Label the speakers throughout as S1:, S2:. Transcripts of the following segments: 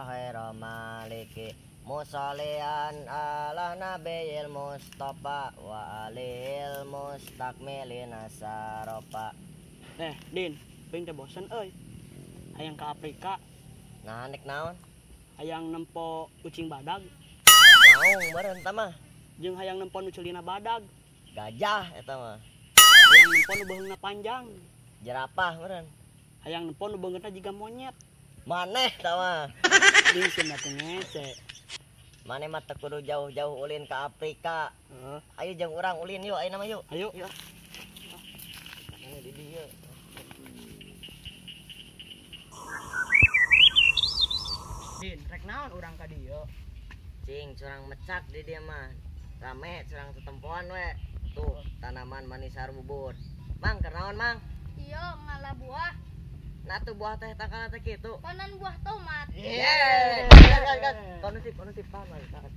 S1: khaira maliki musallian ala nabiyil mustafa wa alil mustakmilina saropa.
S2: Din, ping teh bosen euy. Hayang ka Afrika.
S1: Nah, nek naon?
S2: Hayang nempo ucing badag.
S1: Maung meureun eta mah.
S2: Jeung hayang nempo nu ceulina badag.
S1: Gajah eta mah.
S2: Hayang nempo nu beheungna panjang.
S1: Jerapah meureun.
S2: Hayang nempo nu beungeutna jiga monyet.
S1: Maneh eta mah.
S2: Ding sia teh ngece.
S1: Maneh mah teu kudu jauh-jauh ulin ka Afrika.
S2: Heeh.
S1: Ayo jeung urang ulin yuk, ayeuna mah yuk.
S2: Ayo.
S1: Yuk. Ini di dieu.
S2: Din, rek naon urang ka dieu?
S1: Cing, curang mecak di dieu mah. Rame curang tetempoan we. Tuh, tanaman manis bubur. Mang, keur naon, Mang?
S3: Iya, ngalah buah.
S1: Nah tuh buah teh tangkalna teh kitu.
S3: Konon buah tomat.
S1: Yeay. Gas, gas. Kondusif, kondusif, paham lagi, tahan.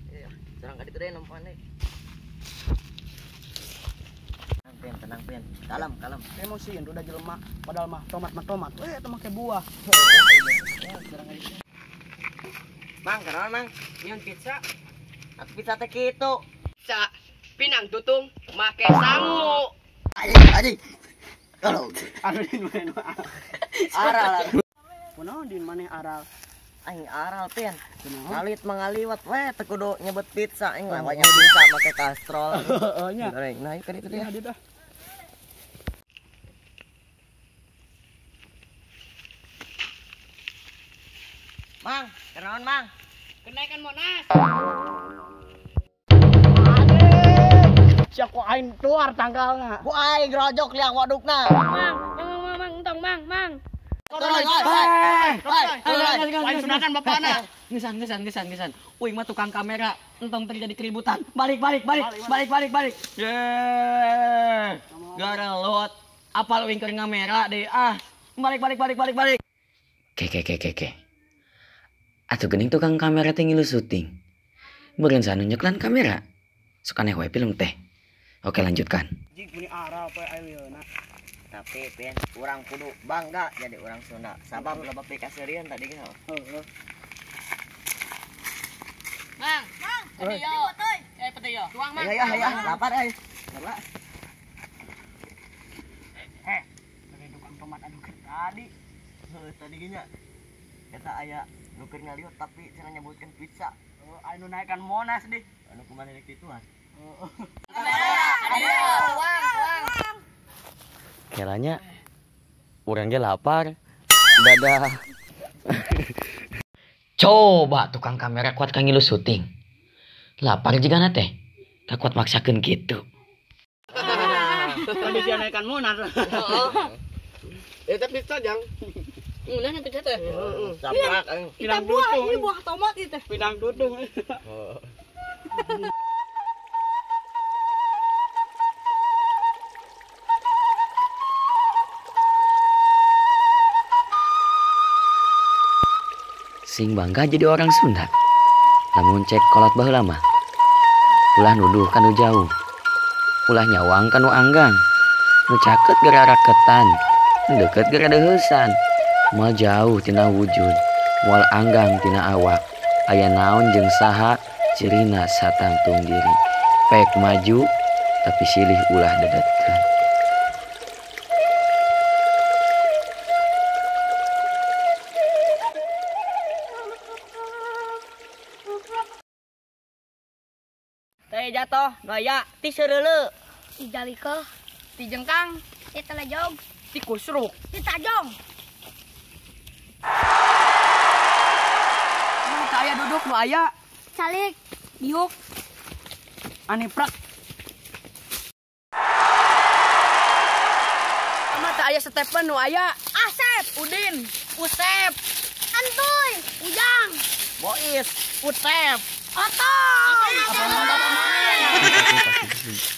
S1: Iya, curang ka ditu deui nempoan deui. Tenang, Pin, tenang, Pin. Kalem, kalem.
S2: Emosian udah jelema, padahal mah tomat mah tomat. Eta make buah.
S1: Mang, kenaon, Mang?
S2: Nyeun pizza.
S1: Atuh pizza teh kitu.
S2: Pizza pinang tutung make sangu.
S1: Anjing, anjing. Kalau
S2: aduh din maneh
S1: aral.
S2: Kunaon din maneh aral?
S1: Aing aral, Pin. Ngalit mangaliwat we teu kudu nyebut pizza aing mah banyak pizza make kastrol.
S2: Heeh nya.
S1: Nah, ieu kan itu dia.
S2: Dah.
S1: Mang, kenaon, Mang?
S2: Kenaikan Monas. Sia ku aing keluar tangkalna.
S1: Ku aing rojok liang wadukna.
S3: Mang, mang, mang, mang, entong, mang, mang.
S2: Aing sunatan bapana. Ngesan, ngesan, ngesan, ngesan. Uing mah tukang kamera, entong terjadi keributan. Balik, balik, balik, balik, balik, balik. Yeay. Garelot. Apal uing keur ngamera deui ah. Balik, balik, balik, balik, balik.
S4: Ke ke ke ke ke. Atuh geuning tukang kamera teh ngilu syuting. Meureun sanu nyeklan kamera. Sok aneh we film teh. Oke, lanjutkan.
S2: Jig meni aral poe ayeuna.
S1: Tapi Pin, urang kudu bangga jadi urang Sunda. Sabab loba pikaseurieun tadi ge.
S2: Heeh.
S3: Mang, mang, peti yo. Eh, peti yo. Tuang, Mang.
S1: Ayo, ayo, lapar euy. Bawa.
S2: Heh, dari tukang tomat anu keur tadi.
S1: Heuh, tadi ge nya. Eta aya nu keur ngaliwat tapi cenah nyebutkeun pizza.
S2: Oh, anu naekan Monas deh.
S1: Anu kumaha rek dituan?
S2: Heeh.
S3: Ayo, tuang, tuang.
S4: Kiranya urang ge lapar. Dadah. Coba tukang kamera kuat kang ngilu syuting. Lapar jigana teh. Tak kuat maksakeun kitu.
S2: Tadi dia naekan Monas.
S5: Heeh. Eta pizza jang. Ngeunah pizza teh.
S1: Heeh. Saprak aing.
S2: Pinang
S3: buah,
S2: dutung.
S3: ini buah tomat itu teh.
S2: Pinang dutung.
S4: Sing bangga jadi orang Sunda. Lamun cek kolot baheula mah. Ulah nuduh kanu jauh. Ulah nyawang kanu anggang. Nu caket geura raketan, nu deket geura deuheusan. Moal jauh tina wujud, moal anggang tina awak. Aya naon jeung saha cirina satangtung diri. Pek maju tapi silih ulah dedetkeun.
S2: Teh jatuh, nu aya ti seureuleu,
S3: Ti jalikeuh,
S5: Ti jengkang,
S3: ti telejog,
S2: ti kusruk.
S3: ti tajong.
S2: Nu teu aya duduk nu aya
S3: Calik, diuk,
S2: aniprak. Mah teu aya Stephen nu aya
S3: Asep,
S5: Udin, Usep,
S3: Antuy, Ujang,
S1: Bois,
S5: Utep.
S3: Otong.
S4: Pasti